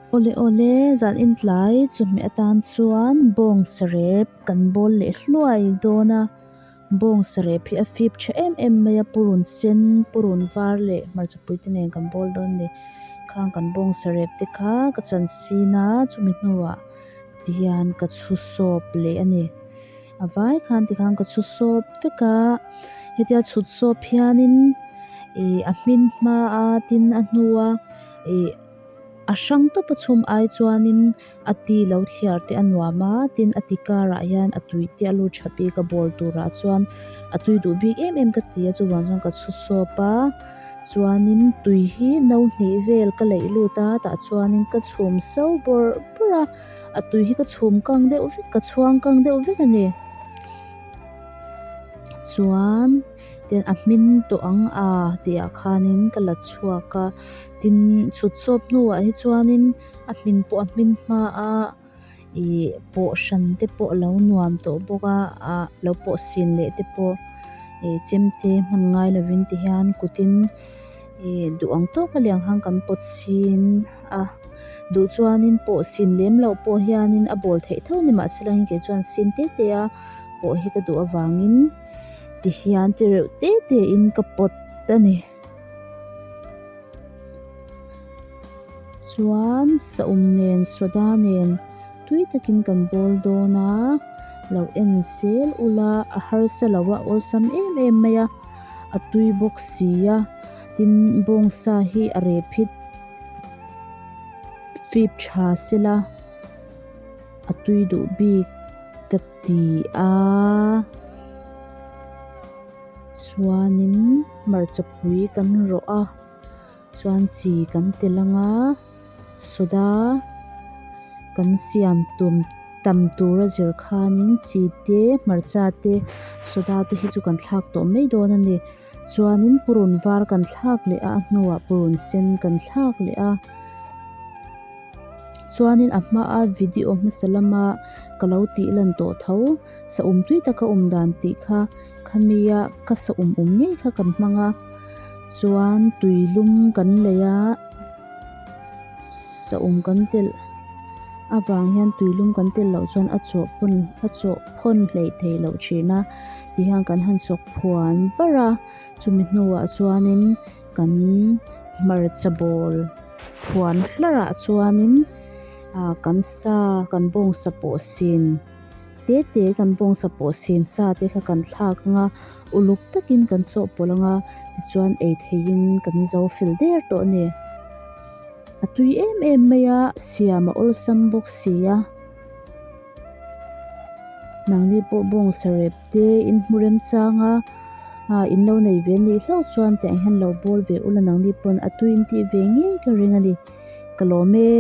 Awle awle zan intlai chawhmeh atan chuan bawng sarep kan bawl leh hluai dawn a bawng sarep hi a fip tha em em mai a purun sen purun var leh hmarchapui te nen kan bawl dawn a ni khang kan bawng sarep te kha ka chan sin a chumi hnuah tihian ka chhu sawp leh a ni a vai khan tikhan ka chhu sawp vek a hetia chhut sawp hianin ih a hmin hma a tin a hnua ih a hrang tawp a chhum ai chuanin a ti lo thliar te a nuam a tin a ti karah hian a tui te a lut tha bik a bawl turah chuan a tui duh bik em em ka ti a chuvang chuan ka chhu sawp a chuanin tui hi no hnih vel ka leih lut a tah chuanin ka chhum so bawrh bawrh a a tui hi ka chhum kang deuh vek ka chhuang kang deuh vek a ni chuan tin a hmin tawh ang a tih ah khanin ka la chhuak a tin chhut sawp hnuah hi chuanin a hmin pawh a hmin hma a ih pawh hran te pawh a lo nuam tawh bawk a ah lo pawh sin leh te pawh ih chemte hman ngai lovin ti hian kutin ih duh ang tawk a lian khan kan pawt sin a duh chuanin pawh sin lem loh pawh hianin a bawl theih tho ni mahse lang kei chuan sin te te a pawh hi ka duh avangin ti hian ti reuh te te in ka pawt a ni. Chuan saum nen soda nen tui takin kan bawl dawn a lo en zel ula a harsa lo a awlsam em em mai a a tui bawk si a tin bawngsa hi a reh phit fip tha sela a tui duh bik ka ti a. Chuanin hmarcha pui kan rawh a chuan chi kan tel ang a soda kan siam tum tam tura zir khanin chi te hmarcha te soda te hi chu kan thlak tawh mai dawn a ni chuanin purun var kan thlak leh a a hnuah purun sen kan thlak leh a. Chuanin a hmaa video hmasa lama ka lo tih lan tawh tho saum tui taka awm dan tih kha khamia ka saum awm ngei kha kan hmang a chuan tui lum kan lei a saum kan telh avang hian tui lum kan telh loh chuan a chawh pawn a chawh phawn hleih theih loh thin a tihian kan han chawk phuan bar a chumi hnuah chuanin kan hmarcha bawl phuan hlarah chuanin ah kan sa kan bawngsa pawh sin te te kan bawngsa pawh sin sa te kha kan thlak ang a uluk takin kan chawhpawlh ang a tichuan ei theihin kan zo fel der tawh a ni a tui em em mai a siam a awlsam bawk si a nangni pawh bawngsa rep te in hmu remchang a ah in lo nei ve nih hlauh chuan tiang hian lo bawl ve ula nangni pawn a tui in tih ve ngei ka ring a ni ka lawm e.